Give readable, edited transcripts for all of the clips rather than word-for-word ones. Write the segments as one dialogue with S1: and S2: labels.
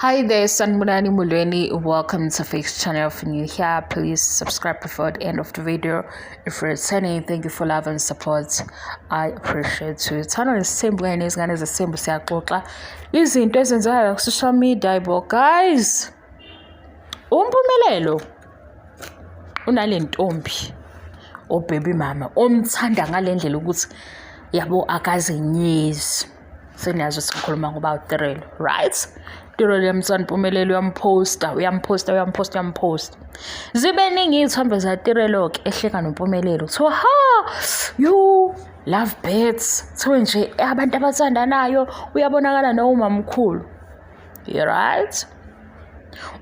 S1: Hi there, Sanibonani Molweni. Welcome to Face Channel. If you're new here, please subscribe before the end of the video. If you're returning, thank you for love and support. I appreciate you. Thando nesithembu kanye nezingane zesithembu, siyaxoxa izinto ezenzakala ku-social media yabo. Guys, uMpumelelo unale ntombi, o-baby mama omthanda ngale ndlela ukuthi yabo akazenyezi. Seniyazi ukuthi ngikhuluma ngoba uTirelo, right? Tirelo yamthanda Mpumelelo, uyamphosta, uyamphosta, uyamphosta, uyamphosta. Zibe ningi iy'thombe zaTirelo-ke ehleka noMpumelelo. Kuthiwa ha, you love birds, kuthiwe nje abantu abathandanayo, uyabonakala nowumamkhulu, right?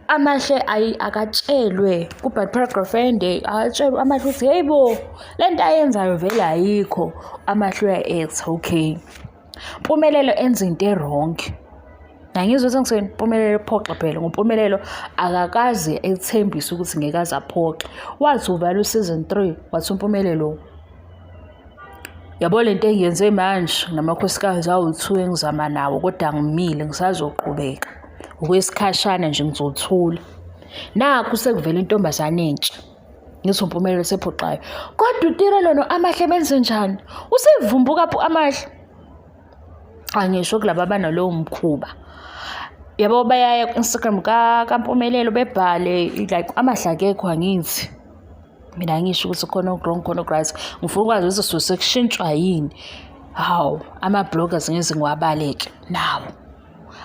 S1: Amahle ayi akatshelwe kubhali paragraph ende, akatshelwe Amahle ukuthi hey bo, le nto ayenzayo vele ayikho. Amahle uya-act, okay. Mpumelelo enza into e-wrong. Angizwa ukuthi ngiseni Mpumelelo ephoxa phela, ngoMpumelelo akakaze ethembise ukuthi ngeke aze aphoxe. Wathi uvala u-season 3, wathi uMpumelelo, yabo lento engiyenze manje namakhosikazi awu-2 engizama nawo, kodwa ngimile, ngisazoqhubeka okwesikhashana nje, ngizothula. Nakhu sekuvela intombazane entsha, ngithi uMpumelelo sephoxayo, kodwa uTirelo no-Amahle benze njani? Usevumbuka pho Amahle. Angisho kulaba abanalowo mkhuba yabo, bayaya ku-Instagram kaMpumelelo bebhale like Amahle akekho. Angithi mina ngisho ukuthi khona oku-wrong, khona oku-right, ngifuna ukwazi ukuthi suke sekushintshwa yini. Hawu, ama-bloggers ngeze ngiwabaleke nawo.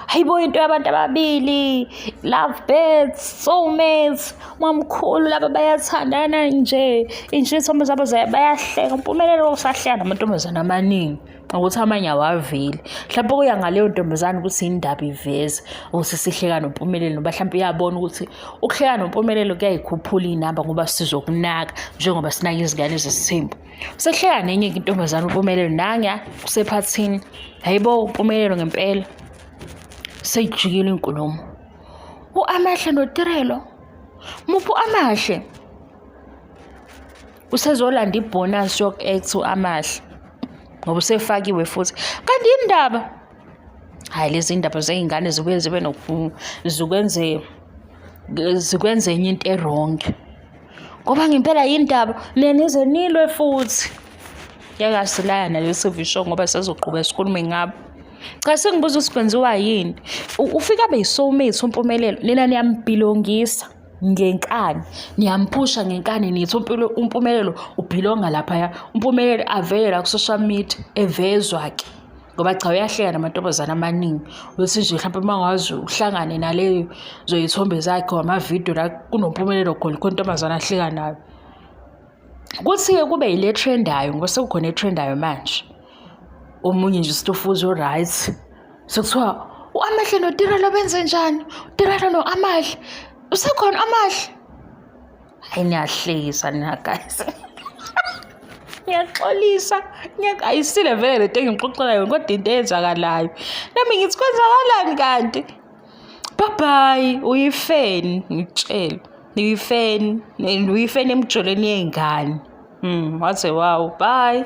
S1: Hayibo, into yabantu ababili, love birds, soulmates, mamkhulu, laba bayathandana nje, inje iy'thombe zabo bayahleka. Mpumelelo usahleka namantombazane amaningi, ukuthi amanye awaveli. Mhlawumpe kuya ngaleyo ntombazane ukuthi indaba iveze ukuthi sihleka noMpumelelo, noba mhlawumpe uyabona ukuthi ukuhleka noMpumelelo kuyayikhuphula iy'namba, ngoba sizokunaka njengoba sinaka izingane zesithembu. Usehleka nenye-ke intombazane uMpumelelo, nanya usephathini. Hayibo, uMpumelelo ngempela seyijikile inkulumo. U-Amahle noTirelo, muphi u-Amahle? Usezolanda ibhonasi yoku-act u-Amahle ngoba usefakiwe futhi. Kanti indaba, hhayi, lezi ndaba zey'ngane zibuye zibe zikwenze zikwenze enye into e-wrong, ngoba ngempela yindaba nize nilwe futhi. Yakasilaya nale TV show ngoba sizoqhubeka sikhulume ngabo. Cha, sengibuza ukuthi kwenziwa yini? Ufika abe yi-soulmate uMpumelelo, nina niyambhilongisa ngenkani, niyamphusha ngenkani, nithi uMpumelelo ubhilonga laphaya. UMpumelelo avele la ku-social media, evezwa-ke ngoba cha, uyahleka namantombazane amaningi, uthi nje mhlawumpe uma ungaze uhlangane naleyo zoyithombe zakhe wamavidiyo la kunoMpumelelo khona, khona intombazane ahleka nayo. Kuthi-ke kube yile trendayo, ngoba sekukhona etrendayo manje, omunye nje usitofuza o-right, sekuthiwa u-Amahle noTirelo benze njani? UTirelo no-Amahle, usekhona Amahle? Hayi, niyahlekisa nina guys, ngiyaxolisa. Ayisile vele lento engixoxela yona, kodwa into eyenzakalayo nami ngithi kwenzakalani kanti. Bye bye. Uyifeni, ngikutshele, uyifeni, uyifeni emjolweni yey'ngane. Waze wow, bye.